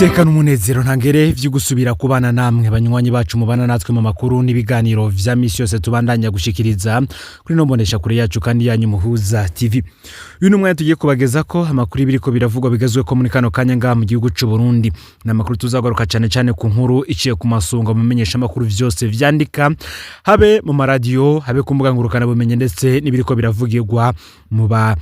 Niteka n'umunezero ntangere vyo gusubira kubana namwe banywanyi bacu mubana natwe mu makuru n'ibiganiro vya misi yose tubandanya gushikiriza kuri no mbonesha kure yacu kandi yanyu Muhuza TV. Uyu ni umwanya tugiye kubageza ko amakuru ibiriko biravugwa bigezwe ko muri kano kanya ngaha mu gihugu c'u Burundi. Ni amakuru tuzagaruka cane cane ku nkuru iciye ku masonga mu menyesha amakuru vyose vyandika, habe mu maradiyo, habe ku mbuga ngurukana bumenyi, ndetse n'ibiriko biravugirwa mu ba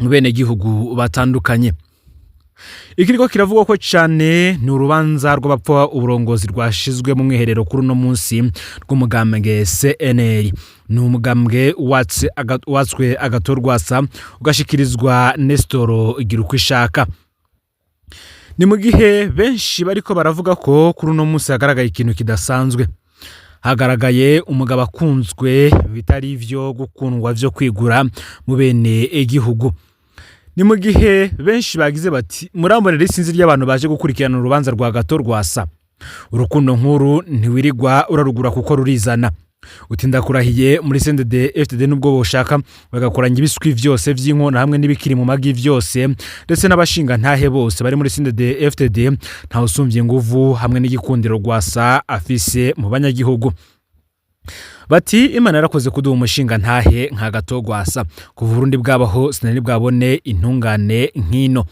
mu bene gihugu batandukanye. Ikiriko kiravugwa ko cyane ni urubanza rw'abapfa uburongozi rwashizwe mu mwiherero kuri uno munsi rw'umugambwe CNL. Ni umugambwe watswe agatorwasa ugashikirizwa Nestor Girukwishaka. Ni mu gihe benshi bariko baravuga ko kuri uno munsi hagaragaye ikintu kidasanzwe. Hagaragaye umugabo akunzwe bitari ivyo gukundwa vyo kwigura mu bene igihugu. Ni mu gihe benshi bagize bati: "Murambonera isinzi ry'abantu baje gukurikirana urubanza rwa Gatorwasa. Urukundo nkuru ntiwirigwa urarugura kuko rurizana." Uti: "Ndakurahiye, muri CNDD FDD nubwo boshaka bagakoranya ibiswi vyose vy'inkona hamwe n'ibikiri mu magi vyose, ndetse n'abashinga ntahe bose bari muri CNDD FDD, ntawe usumvye inguvu hamwe n'igikundiro Rwasa afise mu banyagihugu." Bati: "Imana yarakoze kuduha umushinga ntahe nka Gatorwasa. Kuva Uburundi bwabaho sinari bwabone intungane nk'ino."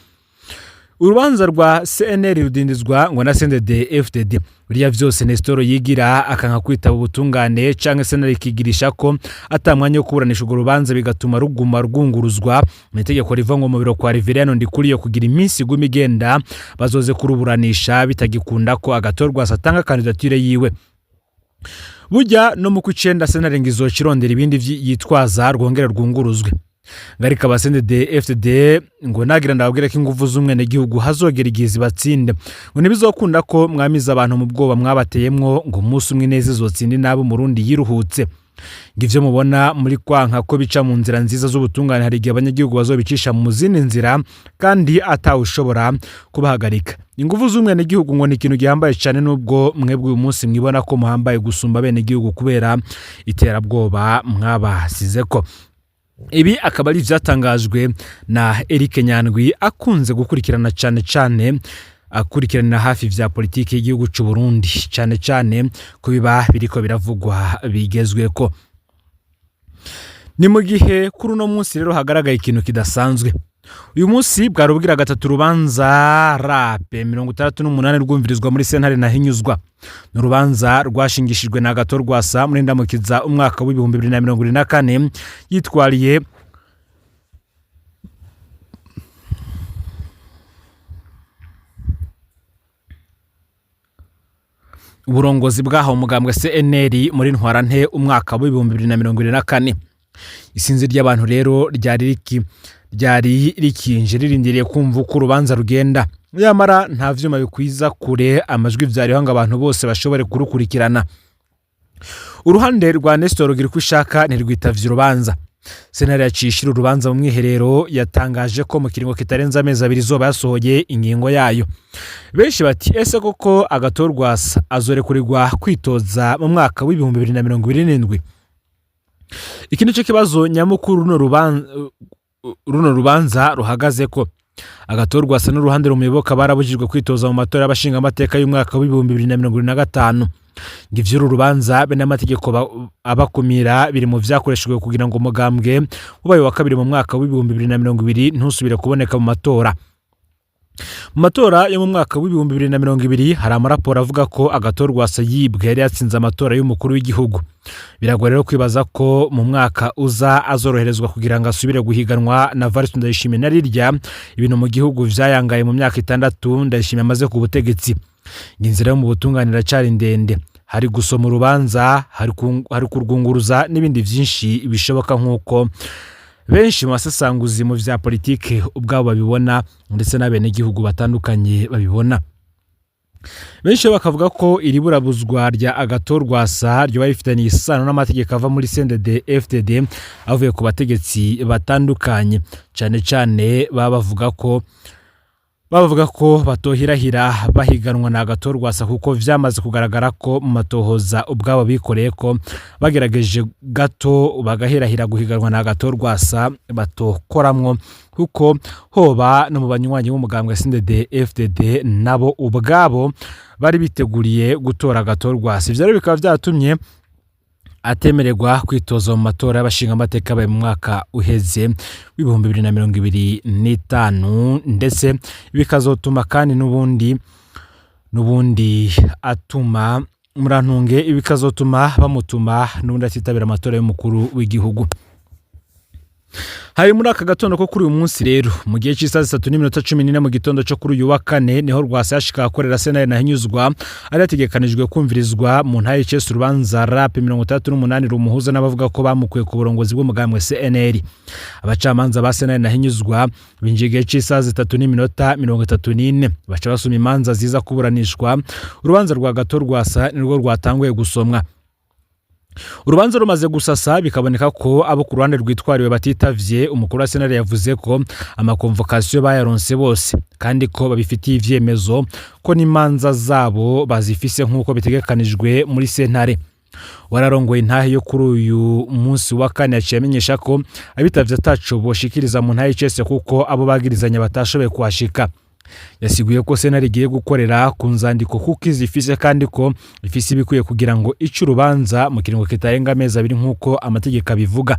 Urubanza rwa CNL rudindizwa ngo na CNDD FDD. Buriya vyose Nestor yigira akanka kwitaba ubutungane, canke CNL ikigirisha ko ata mwanya wo kuburanisha urwo rubanza, bigatuma ruguma rwunguruzwa mu itegeko riva ngo mu biro kwa Reverien Ndikuriyo kugira iminsi iguma igenda bazoze kuruburanisha bitagikunda ko Agatorwasa atanga kandidatire yiwe. Burya no mu kw'icenda sentare ngo izoca irondera ibindi yitwaza rwongera rwunguruzwe. Ngarika aba CNDD FDD ngo nagira ndababwire ko inguvu z'umwenegihugu hazogera igihe zibatsinde, ngo ntibizokunda ko mwamiza abantu mu bwoba mwabateyemwo, ngo umunsi umwe ineza izotsinda inabi Umurundi yiruhutse. Ngo ivyo mubona muri kwanka ko bica mu nzira nziza z'ubutungane, hari igihe abanyagihugu bazobicisha mu zindi nzira kandi atawushobora kubahagarika. Inguvu z'umwenegihugu ngo ni ikintu gihambaye cyane, nubwo mwebwe uyu munsi mwibona ko muhambaye gusumba abenegihugu kubera iterabwoba mwabasizeko. Ibi akaba ari ivyatangajwe na Eric Nyandwi, akunze gukurikirana cyane cyane akurikiranira hafi vya politiki y'igihugu c'u Burundi, cyane cyane ku biba biriko biravugwa bigezweko. Ni mu gihe kuri uno munsi rero hagaragaye ikintu kidasanzwe. Uyu munsi bwari ubwira gatatu urubanza rape 68 rwumvirizwa muri sentare Ntahinyuzwa. Ni urubanza rwashingishijwe na Gatorwasa muri Ndamukiza umwaka w'2024, yitwariye uburongozi bwahawe umugambwe CNL muri Ntwarante umwaka w'2024. Isinzi ry'abantu rero ryari rikinje ririndiriye kumva uko urubanza rugenda. Nyamara nta vyuma bikwiza kure amajwi vyariho ngo abantu bose bashobore kurukurikirana. Uruhande rwa Nestor Girukwishaka ntirwitavye urubanza. Sentare yaciye ishira urubanza mu mwiherero, yatangaje ko mu kiringo kitarenze amezi 2 izoba yasohoye ingingo yayo. Benshi bati: "Ese koko Agatorwasa azorekurirwa kwitoza mu mwaka w'2027?" Iki nico kibazo nyamukuru runo rubanza ruhagaze ko. Agatorwasa n'uruhande rumuyoboka barabujijwe kwitoza mu matora y'abashingamateka y'umwaka w'2025. Ngo ivy'uru rubanza be n'amategeko abakumira biri mu vyakoreshejwe kugira ngo umugambwe ubaye wa kabiri mu mwaka w'2020 ntusubire kuboneka mu matora. Mu matora yo mu mwaka w'2020 hari amaraporo avuga ko Agatorwasa yibwe yari yatsinze amatora y'umukuru w'igihugu. Biragoye rero kwibaza ko mu mwaka uza azoroherezwa kugira ngo asubire guhiganwa na Evariste Ndayishimiye, na rirya ibintu mu gihugu vyayangaye mu myaka 6 Ndayishimiye amaze ku butegetsi. Inzira yo mu butungane iracari ndende, hari gusoma urubanza, hari kurwunguruza n'ibindi vyinshi bishoboka, nk'uko benshi mu basesanguzi mu vya politike ubwabo babibona, ndetse n'abenegihugu batandukanye babibona. Benshi bakavuga ko iri burabuzwa rya Agatorwasa ryoba rifitanye isano n'amategeko ava muri CNDD FDD avuye ku bategetsi batandukanye, cane cane baba bavuga ko Bavuga ko batohirahira bahiganwa na Agathon Rwasa, kuko vyamaze kugaragara ko mu matohoza ubwabo bikoreye ko bagerageje gato bagahirahira guhiganwa na Agathon Rwasa batokoramwo, kuko hoba no mu banywanyi b'umugambwe CNDD FDD nabo ubwabo bari biteguriye gutora Agathon Rwasa. Ivyo rero bikaba vyatumye atemererwa kwitoza mu matora y'abashingamateka yabaye mu mwaka uheze w'2025, ndetse bikazotuma kandi n'ubundi atuma murantunge, bikazotuma bamutuma n'ubundi atitabira amatora y'umukuru w'igihugu. Hari muri aka gatondo ko kuri uyu munsi rero, mu gihe cy'isaha 3:14 mu gitondo cyo kuri uyu wa kane, niho Rwasa yashika akorera sentare Ntahinyuzwa, ari yategekanijwe kumvirizwa mu ntahe y'icese urubanza RAP 68 rumuhuza n'abavuga ko bamukuye ku burongozi bw'umugambwe CNL. Abacamanza ba sentare Ntahinyuzwa binjiye igihe cy'isaha 3:34, baca basoma imanza ziza kuburanishwa. Urubanza rwa Agathon Rwasa nirwo rwatanguye gusomwa. Urubanza rumaze gusasa, bikaboneka ko abo ku ruhande rwitwariwe batitavye, umukuru wa sentare yavuze ko ama convocations bayaronse bose, kandi ko babifitiye ivyemezo ko n'imanza zabo bazifise nk'uko bitegekanijwe muri sentare. Wararongoye intahe yo kuri uyu munsi wa kane yaciye amenyesha ko abitavye ataco boshikiriza mu ntahe icese, kuko abo bagirizanya batashoboye kuhashika. Yasiguye ko sentare igiye gukorera ku nzandiko kuko izifise, kandi ko ifise ibikwiye kugira ngo ice urubanza mu kiringo kitarenga amezi 2 nk'uko amategeko abivuga.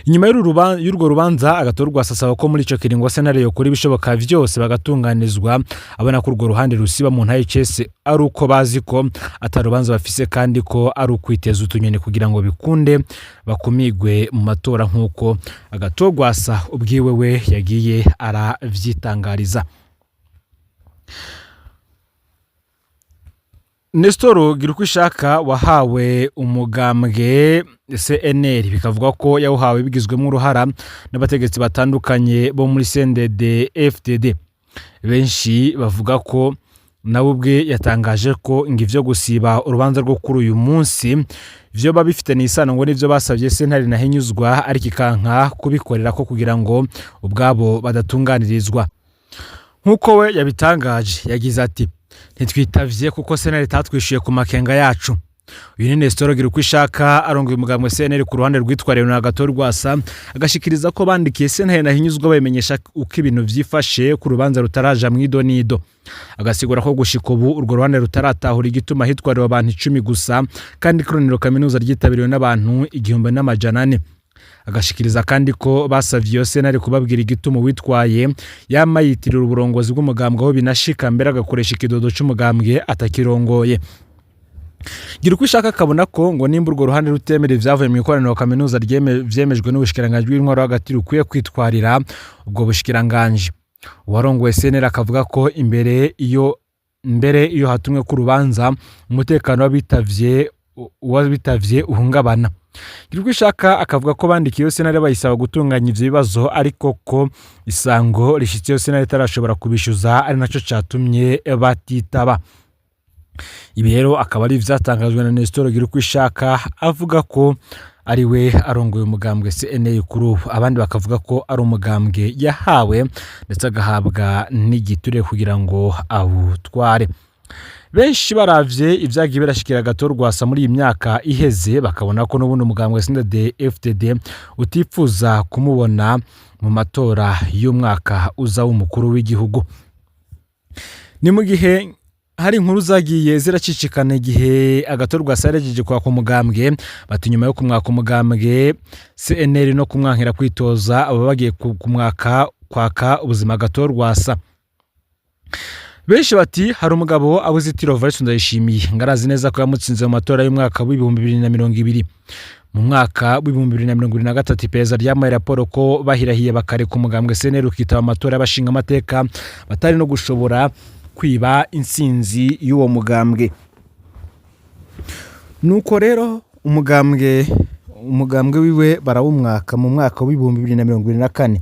Inyuma y'urwo rubanza, Agathon Rwasa asaba ko muri ico kiringo sentare yokora ibishoboka vyose bagatunganizwa. Abona ko urwo ruhande rusiba mu ntahe icese ari uko bazi ko atari urubanza bafise, kandi ko ari ukwiteza utunyoni kugira ngo bikunde bakumigwe mu matora, nk'uko Agathon Rwasa ubwiwe we yagiye aravyitangariza. Nestor Girukwishaka wahawe umugambwe CNL, bikavuga ko yawuhawe bigizwemo uruhara n'abategetsi batandukanye bo muri CNDD FDD, benshi bavuga ko nawe ubwe yatangaje ko ngo ivyo gusiba urubanza rwo kuri uyu munsi vyoba bifitanye isano ngo n'ivyo basabye sentare Ntahinyuzwa, ariko ikanka kubikorera ko kugira ngo ubwabo badatunganirizwa. Nk'uko we yabitangaje, yagize ati: "Ntitwitavye kuko sentare itatwishuye ku makenga yacu." Uyu ni Nestor Girukwishaka arongoye umugambwe CNL ku ruhande rwitwariwe na Agathon Rwasa, agashikiriza ko bandikiye sentare Ntahinyuzwa babimenyesha uko ibintu vyifashe ku rubanza rutaraja mw'idonido. Agasigura ko gushika ubu urwo ruhande rutaratahura igituma hitwariwe abantu 10 gusa, kandi ikoraniro kaminuza ryitabiriwe n'abantu 1400. Agashikiriza kandi ko basavye iyo sentare kubabwira igituma uwitwaye yama yitirira uburongozi bw'umugambwe, aho binashika mbere agakoresha ikidodo c'umugambwe atakirongoye. Girukwishaka akabona ko ngo nimba urwo ruhande rutemera ivyavuye mu ikoraniro kaminuza vyemejwe n'ubushikiranganji bw'intwaro hagati, rukwiye kwitwarira ubwo bushikiranganji. Uwarongoye CNL akavuga ko imbere iyo mbere iyo hatumwe ku rubanza, umutekano w'abitavye uhungabana. Girukwishaka akavuga ko bandikiye iyo sentare bayisaba gutunganya ivyo bibazo, ariko ko isango rishitse iyo sentare itarashobora kubishyuza, ari naco catumye batitaba. Ibi rero akaba ari ivyatangajwe na Nestor Girukwishaka, avuga ko ari we arongoye umugambwe CNL kuri ubu. Abandi bakavuga ko ari umugambwe yahawe, ndetse agahabwa n'igiturire kugira ngo awutware. Benshi baravye ivyagiye birashikira Agathon Rwasa muri iyi myaka iheze, bakabona ko n'ubundi umugambwe CNDD FDD utifuza kumubona mu matora y'umwaka uza w'umukuru w'igihugu. Ni mu gihe hari inkuru zagiye ziracicikana igihe Agathon Rwasa yarejeje kwaka umugambwe, bati nyuma yo kumwaka umugambwe CNL no kumwankira kwitoza, aba bagiye kumwaka kwaka ubuzima Agathon Rwasa. Benshi bati hari umugabo abuze itiro, Evariste Ndayishimiye, ngo arazi neza ko yamutsinze mu matora y'umwaka w'2020. Mu mwaka w'2023 iperereza ryamuhaye raporo ko bahirahiye bakareka umugambwe CNL ukitaba amatora y'abashingamateka, batari no gushobora kwiba intsinzi y'uwo mugambwe. Nuko rero umugambwe wiwe barawumwaka mu mwaka w'2024.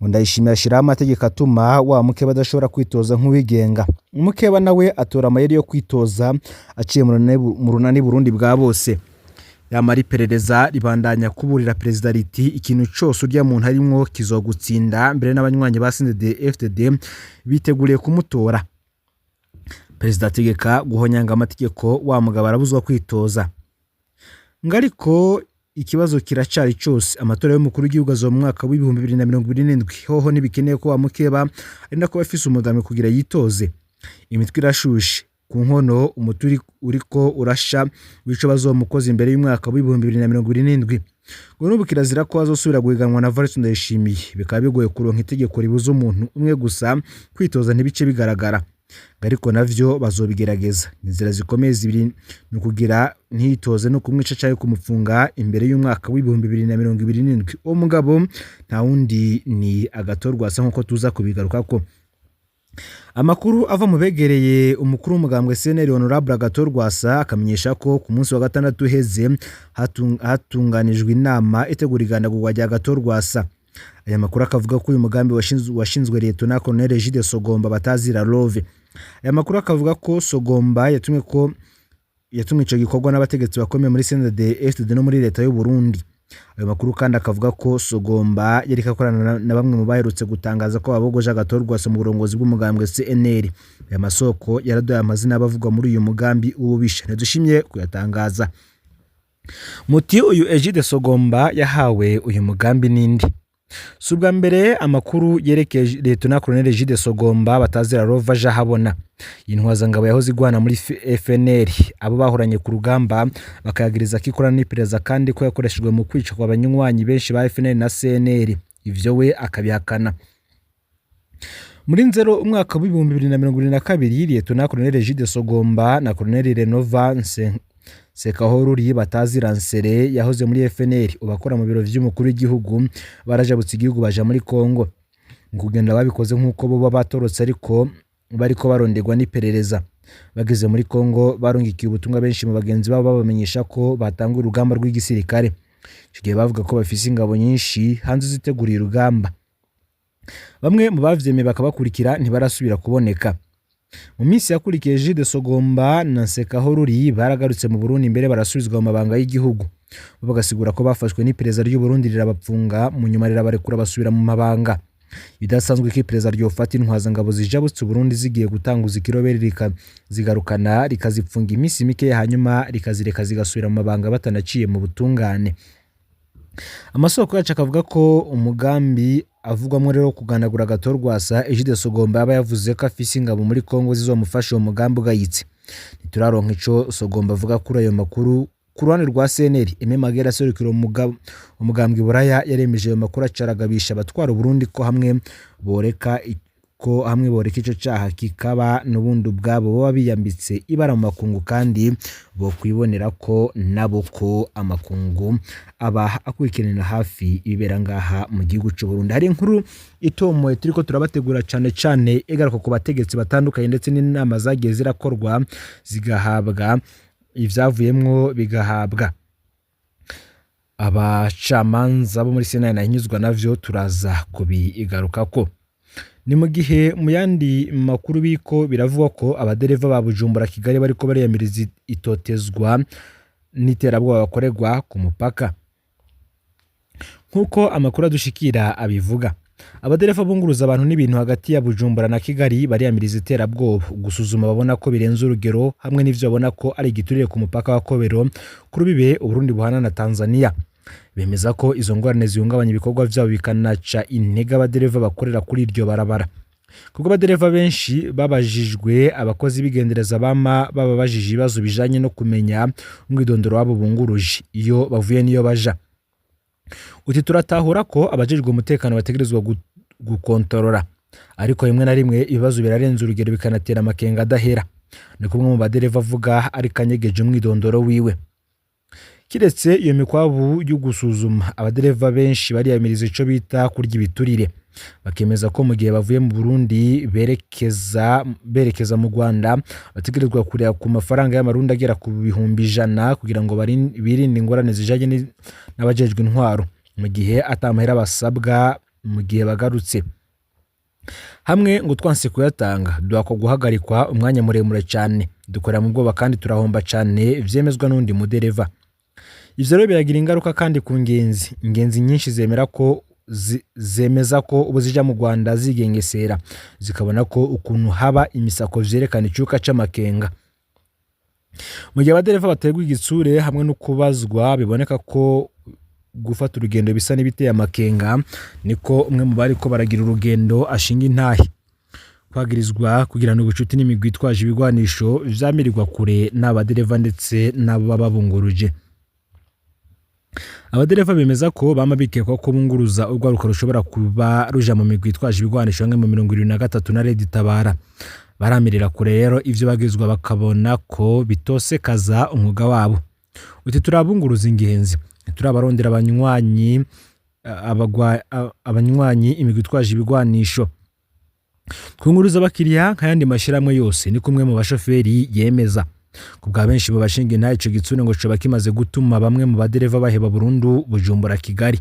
Ngo Ndayishimiye ashyiraho amategeko atuma wa mukeba adashobora kwitoza nk'uwigenga. Umukeba nawe atora amayeri yo kwitoza aciye mu Runani Burundi bwa bose. Yamara iperereza ribandanya kuburira perezida riti ikintu cose urya muntu arimwo kizogutsinda, mbere n'abanywanyi ba CNDD-FDD biteguriye kumutora. Perezida ategeka guhonyanga amategeko, wa mugabo arabuzwa kwitoza. Ngariko ikibazo kiracari cose, amatora y'umukuru w'igihugu azoba mu mwaka w'2027. Hoho ntibikeneye ko wamukeba ari nako afise umugambi kugira yitoze. Imitwe irashushe ku nkono, umuti uriko urasha w'ico bazomukoza imbere y'umwaka w'2027. Ngo n'ubu kirazira ko azosubira guhiganwa na Evariste Ndayishimiye, bikaba bigoye kuronka itegeko ribuza umuntu umwe gusa kwitoza, ntibice bigaragara. Ariko navyo bazobigerageza. Inzira zikomeye zibiri ni ukugira ntiyitoze no kumwica canke kumupfunga imbere y'umwaka w'2027. Uwo mugabo nta wundi ni Agathon Rwasa, nk'uko tuza kubigarukako. Amakuru ava mu begereye umukuru w'umugambwe CNL Honorable Agathon Rwasa akamenyesha ko ku munsi wa gatandatu uheze hatunganijwe inama itegura igandagurwa rya Agathon Rwasa. Aya makuru akavuga ko uyu mugambi washinzwe Lieutenant Colonel Egide Sogomba batazira Love. Aya makuru akavuga ko Sogomba yatumwe ico gikorwa n'abategetsi bakomeye muri CNDD FDD no muri leta y'u Burundi. Ayo makuru kandi akavuga ko Sogomba yariko akorana na bamwe mu baherutse gutangaza ko babogoje Agathon Rwasa mu burongozi bw'umugambwe CNL. Aya masoko yaraduhaye amazina y'abavugwa muri uyu mugambi w'ububisha, ntidushimye kuyatangaza. Muti uyu Egide Sogomba yahawe uyu mugambi n'indi? Si ubwa mbere amakuru yerekeye Lieutenant Colonel Egide Sogomba batazira Rova aje ahabona. Iyi ntwazangabo yahoze igwana muri FNL, abo bahoranye ku rugamba bakayagiriza ko ikorana n'iperereza kandi ko yakoreshejwe mu kwica kwa banywanyi benshi ba FNL na CNL. Ivyo we akabihakana. Muri Nzero umwaka w'2022, Lieutenant Colonel Egide Sogomba na Colonel Renova Sekahoruri batazira Nsere yahoze muri FNL ubakora mu biro vy'umukuru w'igihugu barajabutse igihugu baja muri Kongo. Mu kugenda babikoze nk'uko bo batorotse, ariko bariko baronderwa n'iperereza. Bageze muri Kongo barungikiye ubutumwa benshi mu bagenzi babo babamenyesha ko batanga urugamba rw'igisirikare. Ico gihe bavuga ko bafise ingabo nyinshi hanze ziteguriye urugamba. Bamwe mu bavyemeye bakabakurikira ntibarasubira kuboneka. Mu minsi yakurikiye Egide Sogomba na Nsekahoruri baragarutse mu Burundi, mbere barasubizwa mu mabanga y'igihugu. Bo bagasigura ko bafashwe n'iperereza ry'u Burundi rirabapfunga, mu nyuma rirabarekura basubira mu mabanga. Bidasanzwe ko iperereza ryofata intwazangabo zijabutse Uburundi zigiye gutanguza ikiroberi rikazigarukana rikazipfunga iminsi mike, hanyuma rikazireka zigasubira mu mabanga batanaciye mu butungane. Amasoko yacu akavuga ko umugambi avugwamo rero kugandagura Agathon Rwasa, Egide Sogomba yaba yavuze ko afise ingabo muri Kongo zizomufasha uwo mugambi ugayitse. Ntituraronka ico Sogomba avuga kuri ayo makuru. Ku ruhande rwa CNL, Aime Magera aserukira umugambwe Buraya yaremeje ayo makuru, acaragabisha abatwara Uburundi ko hamwe boreka ico caha kikaba n'ubundi ubwabo baba biyambitse ibara mu makungu, kandi bo kwibonera ko nabo ko amakungu aba akurikiranira hafi ibibera ngaha mu gihugu c'u Burundi. Hari inkuru itomoye turiko turabategura cane cane igaruka ku bategetsi batandukanye ndetse n'inama zagiye zirakorwa zigahabwa ivyavuyemwo, bigahabwa abacamanza bo muri sena nahinyuzwa navyo turaza kubigarukako. Ni mu gihe mu yandi makuru biko biravugwa ko abadereva ba Bujumbura Kigali bariko bariyamiriza itotezwa n'iterabwoba bakorerwa ku mupaka. Nk'uko amakuru adushikira abivuga, abadereva bunguruza abantu n'ibintu hagati ya Bujumbura na Kigali bariyamiriza iterabwoba, gusuzuma babona ko birenze urugero hamwe n'ivyo babona ko ari igiturire ku mupaka wa Kobero ku rubibe Uburundi buhana na Tanzania. Bemeza ko izo ngorane zihungabanya ibikorwa vyabo bikanaca intege abadereva bakorera kuri iryo barabara. Kuko abadereva benshi babajijwe, abakozi b'igendereza bama bababajije ibibazo bijanye no kumenya umwidondoro wabo bunguruje, iyo bavuye n'iyo baja. Uti turatahura ko abajejwe umutekano bategerezwa gukontorora, ariko rimwe na rimwe ibibazo birarenze urugero bikanatera amakenga adahera. Ni kumwe mu badereva avuga ariko anyegeje umwidondoro wiwe. Kiretse iyo mikwabu yo gusuzuma, abadereva benshi bariyamiriza ico bita kurya ibiturire, bakemeza ko mu gihe bavuye mu Burundi berekeza mu Rwanda bategerezwa kureba ku mafaranga y'amarundi agera ku 100,000 kugira ngo birinde ingorane zijanye n'abajejwe intwaro, mu gihe ata mahera basabwa mu gihe bagarutse. Hamwe ngo twanse kuyatanga duhakwa guhagarikwa umwanya muremure cyane, dukorera mu bwoba kandi turahomba cyane, vyemezwa n'undi mudereva. Ivyo rero biragira ingaruka kandi ku ngenzi. Ingenzi nyinshi zemera ko zemeza ko ubu zija mu Rwanda zigengesera, zikabona ko ukuntu haba imisako vyerekana icuka c'amakenga. Mu gihe abadereva baterwa igitsure hamwe no kubazwa, biboneka ko gufata urugendo bisa n'ibiteye amakenga, niko umwe mu bariko baragira urugendo ashinga intahe. Kwagirizwa kugirana ubucuti n'imigwi itwaje ibigwanisho vyamirirwa kure n'abadereva ndetse n'abo baba babunguruje. Abadereva bemeza ko bama bikekwa ko bunguruza urwaruka rushobora kuba ruja mu migwi itwaje ibigwanisho nka mu 73 na Red Tabara. Baramirira kure rero ivyo bagizwa, bakabona ko bitosekaza umwuga wabo. Uti turabunguruza ingenzi, turabarondera abanywanyi, abanywanyi imigwi itwaje ibigwanisho. Twunguruza abakiriya nk'ayandi mashyirahamwe yose, ni kumwe mu bashoferi yemeza. Ku bwa benshi mu bashinga intahe, ico gitsure ngo coba kimaze gutuma bamwe mu badereva baheba burundu Bujumbura Kigali.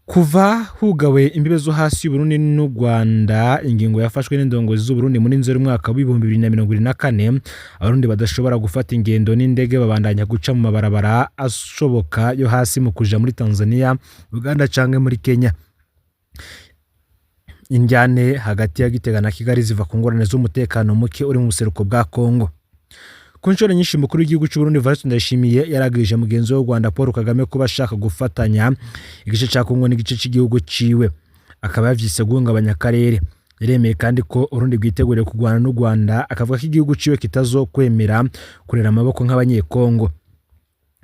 Kuva hugawe imbibe zo hasi y'Uburundi n'u Rwanda, ingingo yafashwe n'indongozi z'Uburundi muri Nzeri umwaka w'2024, Abarundi badashobora gufata ingendo n'indege babandanya guca mu mabarabara ashoboka yo hasi mu kuja muri Tanzania, Uganda canke muri Kenya. Indyane hagati ya Gitega na Kigali ziva ku ngorane z'umutekano muke uri mu buseruko bwa Kongo. Ku nshuro nyinshi, umukuru w'igihugu cy'u Burundi Evariste Ndayishimiye yaragirije mugenzi we w'u Rwanda Paul Kagame kuba ashaka gufatanya igice ca Kongo n'igice cy'igihugu ciwe, akaba yavyise guhungabanya akarere. Yaremeye kandi ko Urundi bwiteguriye kurwana n'u Rwanda, akavuga ko igihugu ciwe kitazokwemera kurera amaboko nk'Abanyekongo.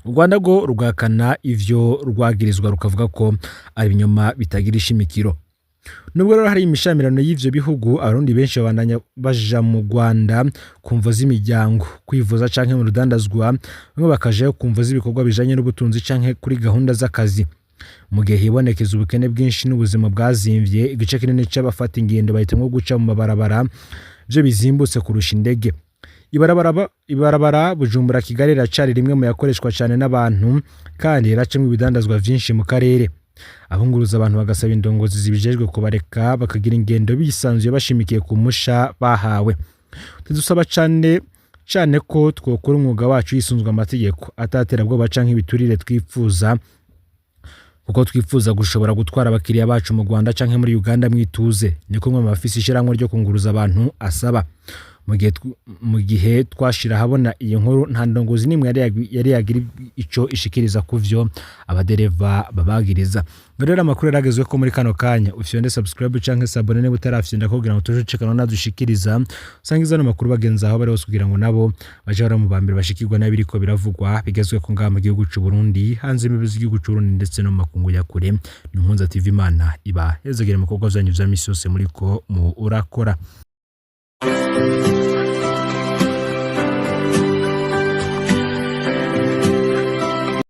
U Rwanda rwo rugahakana ivyo rwagirizwa, rukavuga ko ari ibinyoma bitagira ishimikiro. Nubwo rero hari imishamirano y'ivyo bihugu, Abarundi benshi babandanya baja mu Rwanda ku mvo z'imiryango, kwivuza canke mu rudandazwa, bamwe bakajayo ku mvo z'ibikorwa bijanye n'ubutunzi canke kuri gahunda z'akazi. Mu gihe hibonekeza ubukene bwinshi n'ubuzima bwazimvye, igice kinini c'abafata ingendo bahitamwo guca mu mabarabara vyo bizimbutse kurusha indege. Ibarabara Bujumbura Kigali riracari rimwe mu yakoreshwa cane n'abantu, kandi riracamwo ibidandazwa vyinshi mu karere. Abunguruza abantu bagasaba indongozi zibijejwe kubareka bakagira ingendo bisanzuye, bashimikiye ku musha bahawe. Tudusaba cane cane ko twokora umwuga wacu hisunzwe amategeko, ataterabwoba canke ibiturire twipfuza, kuko twifuza gushobora gutwara abakiriya bacu mu Rwanda canke muri Uganda mwituze, niko umwe mu bafise ishirahamwe ryo kunguruza abantu asaba. Mu gihe twashira ahabona iyi nkuru, nta ndongozi n'imwe yari yagira ico ishikiriza kuvyo abadereva babagiriza. Ngo rero amakuru yaragezwe ko muri kano kanya, ufyonde subscribe canke s'abonner niba utarafyonda, kugira ngo tuje ucikana nadushikiriza. Usangiza ano makuru bagenzi aho bari hose, kugira ngo nabo baje bara mu bambere bashikirwa n'abiriko biravugwa bigezwe ko ngaha mu gihugu c'u Burundi, hanze y'imbibe z'igihugu c'u Burundi, ndetse no mu makungu ya kure. Ni Nkunza TV. Imana iba hezagire mu bikorwa vyanyu vya misi yose muriko murakora.